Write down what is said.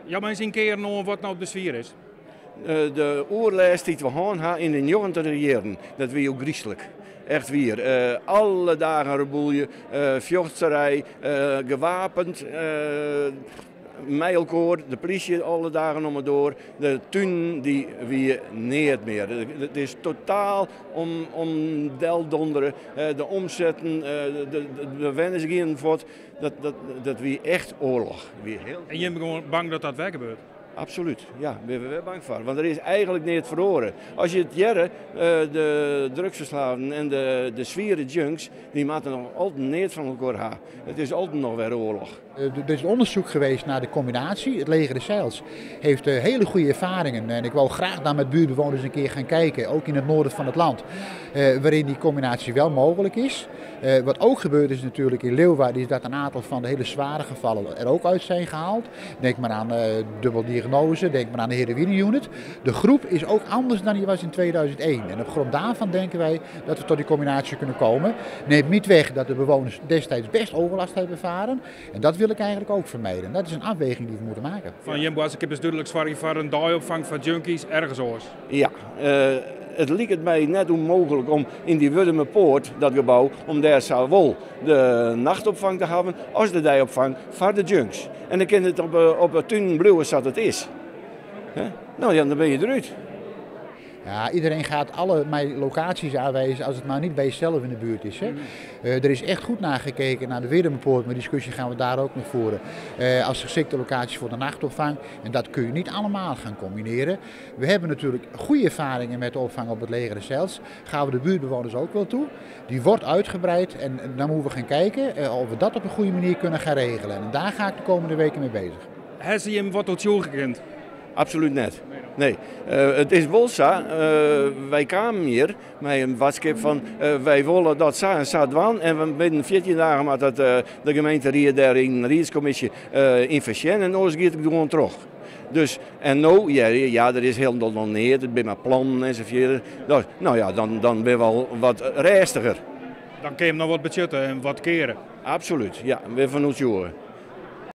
Jou my ris yn kearn oan wat no it beswier is. De oerlêst dy't we hân ha yn de njoggentiger jierren, dat wie ôfgryslik. Echt wier. Alle dagen reboelje, fjochterij, gewapend, mei elkoar, de plysje alle dagen om 'e doar. De tunen dy wie neat mear. It is totaal om deldondere. De omsetten, de bewenners gienen fuort. Dat wie echt oarloch. Wie heel... En jim binne gewoan bang dat dat wer gebeurt? Absolút, ja, binne we wer bang foar. Want der is eigentlik neat feroare. As je it hearre, de drugsferslaafden en de swiere junks, dy moatte noch altyd neat fan elkoar ha. It is altyd noch wer oarloch. Er is onderzoek geweest naar de combinatie. Het Leger des Heils heeft hele goede ervaringen. En ik wou graag daar met buurtbewoners een keer gaan kijken, ook in het noorden van het land, waarin die combinatie wel mogelijk is. Wat ook gebeurd is natuurlijk in Leeuwarden, is dat een aantal van de hele zware gevallen er ook uit zijn gehaald. Denk maar aan dubbel diagnose, denk maar aan de heroïne-unit. De groep is ook anders dan die was in 2001. En op grond daarvan denken wij dat we tot die combinatie kunnen komen. Neemt niet weg dat de bewoners destijds best overlast hebben ervaren. En dat wil ik eigenlijk ook vermijden. Dat is een afweging die we moeten maken. Fan jim boadskip is dúdlik, soargje foar in deiopfang foar junkies ergens oars. Ja, it liket my net ûnmooglik om yn dy Wurdumerpoart, dat gebou, om dêr sawol de nachtopfang te hawwen as de deiopfang foar de junks. En dan kin it op de tunen bliuwe sa't it is. No ja, dan binne je derút. Ja, iedereen gaat alle locaties aanwijzen als het maar niet bij jezelf in de buurt is. Hè. Er is echt goed naar gekeken naar de Wurdumerpoort, maar die discussie gaan we daar ook nog voeren. Als geschikte locatie voor de nachtopvang. En dat kun je niet allemaal gaan combineren. We hebben natuurlijk goede ervaringen met de opvang op het Leger des Heils. Gaan we de buurtbewoners ook wel toe. Die wordt uitgebreid en dan moeten we gaan kijken of we dat op een goede manier kunnen gaan regelen. En daar ga ik de komende weken mee bezig. Hebben ze hem wat tot gekend? Absolút net. Nee, it is wol sa, wy kamen hjir mei in boadskip fan wy wolle dat sa en sa dwaan en binnen 14 dagen moat dat de gemeenteried dêr yn in riedskommisje yn foarsjen en oars giet it gewoan troch. Dus, en no hear je, ja der is hielendal noch neat, it binne mar plannen ensafuorts. No ja, dan binne we al wat rêstiger. Dan kin jim noch wat betsjutte en wat keare. Absolút, ja, binne fan oertsjûge.